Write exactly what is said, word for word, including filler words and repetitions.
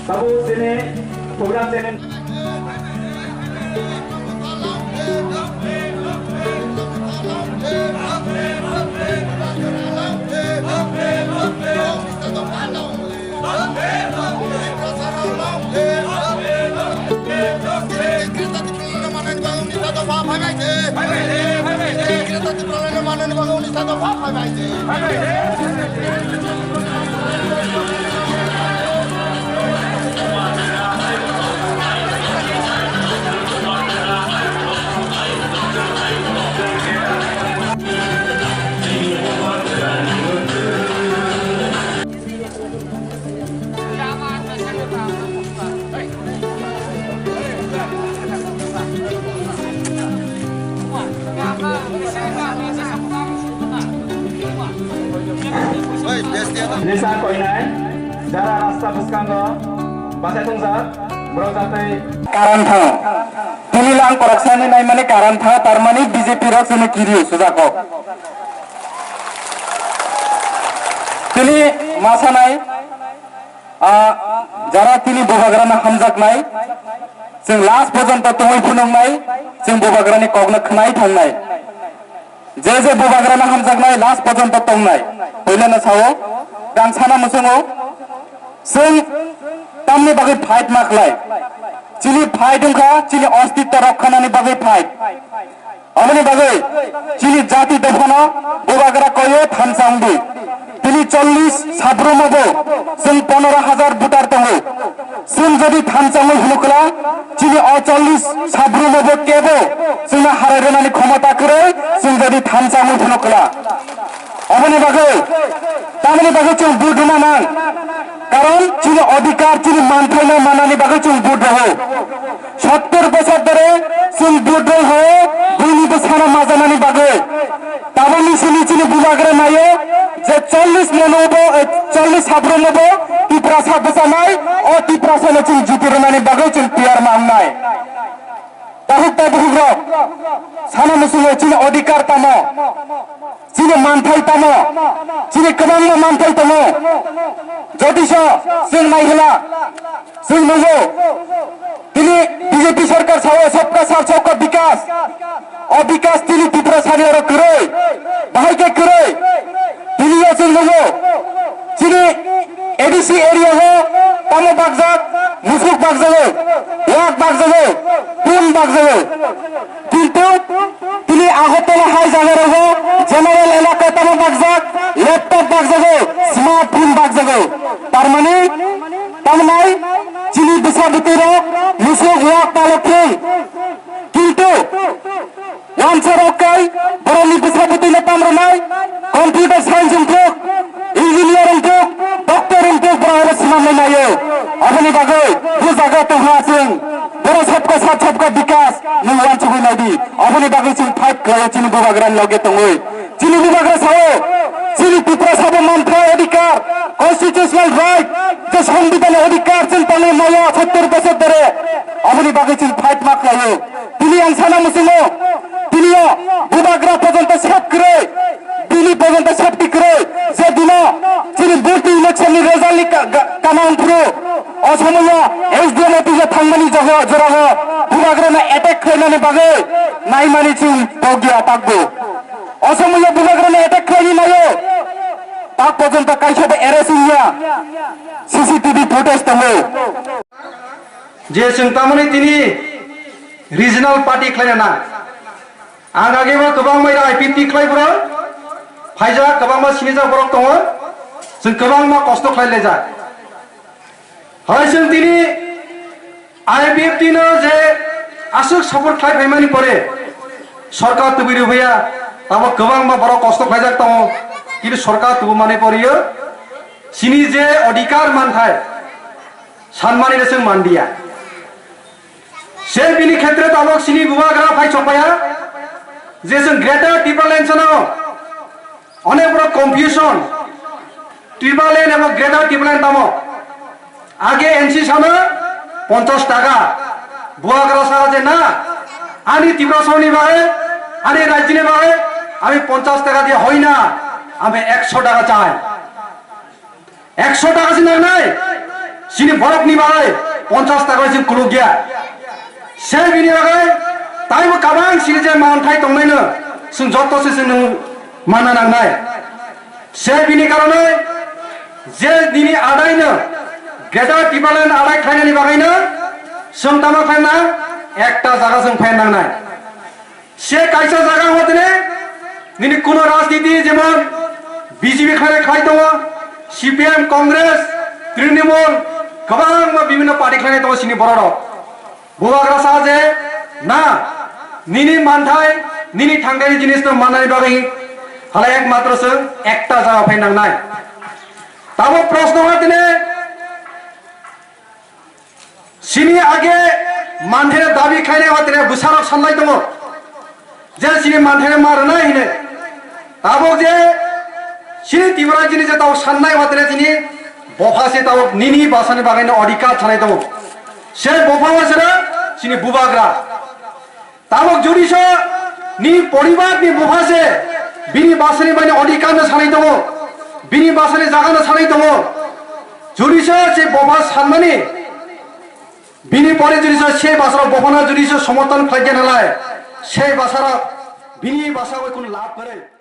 Tabuk chini program channel. Nisa koinai, jara rasta bwskango bachai tongjak, borok jatwi karan thango. Tini lang koraksani naimani karan tha, tarmani B J P rok chini kiri sujako. Tini masanai, ah, jara tini bubagrana hamjaknai, chwng last porjonto tongwi phunuknai, chwng bubagrani kokno khwnai thangnai. Je je bubagrano hamjaknai last porjonto tongnai. Puilano sao, gangsana muchungo, chwng tamni bagwi fight ma khlai. Chini fight wngkha, chini ostitto rokhanani bagwi fight. Aboni bagwi chini jati dophano bubagra koyo thansa wngdi. Tini chollish sabrumo bo chwng pondro hajar voter tongo. Chwng jodi thansa wngwi hwnwi kwla, chini o chollish sabrumo bo kebo chwngno harai rwnani khomota kwrwi, chwng jodi thansa wngwi hwnwi kwla. Aboni bagwi, tamoni bagwi chwng vote rwna nang. Karon chini odhikar, chini manthaino manani bagwi chwng vote rwo. Sottor bosor dhore chwng vote rwi ho, buini bwsano majanani bagwi. Tabukni simi chini bubagra naio je chollish mono bo, eh, chollish sabrumo bo Tiprasa bwchanai, o Tiprasano chwng jiti rwnani bagwi chwng tiyar mangnai. Takhuk tai bukhukrok, sana muchungo chini odhikar tamo, chini manthai tamo, chini kwbangma manthai tongo. Jotiso chwng naihila, chwng nungo, tini B J P sarkar sao sabka saath sabka bikas. O bikas tini Tiprasani oro kwrwi, bahai khe kwrwi. Tini o chwng nungo, chini A D C area o tamo bakjak, musuk bakjago, wak bakjago, pun bakjago. Kintu tini Agartala hai jaga rogo general elaka tamo bakjak, laptop bakjago, smartphone bakjago. Tar mane, tamnai chini bwsa bwtwi rok musuk wak palo thung. Kintu wansa rok kai borokni bwsa bwtwi no tam rwnai, computer science wngthok, engineer wngthok, doctor wngthok, borok oro swnamnai naio. Aboni bagwi bo jaga tongha chwng borok sabka saath sabka bikas nwng wansugwi naidi. Aboni bagwi chwng fight khlaio chini bubagrani loge tongwi. Chini bubagra sao, chini Tiprasa bo manthai odhikar, constitutional right, je songbidhan odhikar chwng tongwi maya sottor bosor dhore. Aboni bagwi chwng fight ma khlaio. Tini ang sana muchungo, tini o bubagra porjonto safe kwrwi, bini porjonto safety kwrwi, je dino chini vote election ni result ni ka-, ka-, kamang phuru, o somoyo S D M office o thangmani jogo, jorao bubagrano attack khlainani bagwi naimani chwng tokya takbo. O somoyo bubagrano attack khlaini naio, tak porjonto kaisa bo arrest wngya, C C T V footage tongo. Je chwng tamani tini regional party khlaina na. Ang agebo kwbangma ira I P F T khlai borok phaijak, kwbangma sinijak borok tongo. Chwng kwbangma kosto khlai laijak. Hai chwng tini I P F T no je aswk support khlai phaimani pore sorkar tubui rwphaiya, tamo kwbangma borok kosto khlaijak tongo. Kintu sorkar tubumani poreyo chini je odhikar manthai sanmani no chwng mandiya. Se bini khetre tabok sini bubagra phai chokpaya je chwng Greater Tipraland sano onek borok confusion, Tipraland ebo Greater Tipraland tamo? Age N C sano ponchash taka, bubagra sa je na, ani Tiprasani bahe, ani rajyoni bahe ami ponchash taka diye hoi na, ami eksho taka chai. Eksho taka se nangnai. Chini borokni bagwi ponchas taka chwng kulukya. Se bini bagwi taibo kabang chini je manthai tongnaino chwng joto se chwng manna nangnai. Se bini karonwi je nini adaino Greater Tipraland adai khlainani bagwino chwng tamo khlaina ekta jaga chwng phaina nangnai. Se kaisa jaga hotene nini kuno rajniti jemon B J P khlai khlai tongo, C P M, Congress, Trinamool, kwbangma bibhinno party khlai tongo chini bororok. Bubagra sa je na nini manthai, nini thangthai jinisno mannani bagwi halai ekmatro chwng ekta jaga phai nangnai. Tabuk proshno hotene Chini age manthai dabi khainai watene bwsarok sanlai tongo. Je chini manthai ma rwnai hinwi. Tabuk je chini Tripura chini je tabuk sannai watene chini bopha se tabuk nini basani bagwi no odhikar sanai tongo. Se bopha wasera chini bubagra. Tabuk jodi se ni poribar ni bupha se bini basani bani odhikar no sanai tongo, bini basani jaga no sanai tongo. Jodi se se bupha sanmani bini pore jodi se se basarok buphano jodi se somorthon khlai gana lai, se basarok bini basa bai kun lab kare.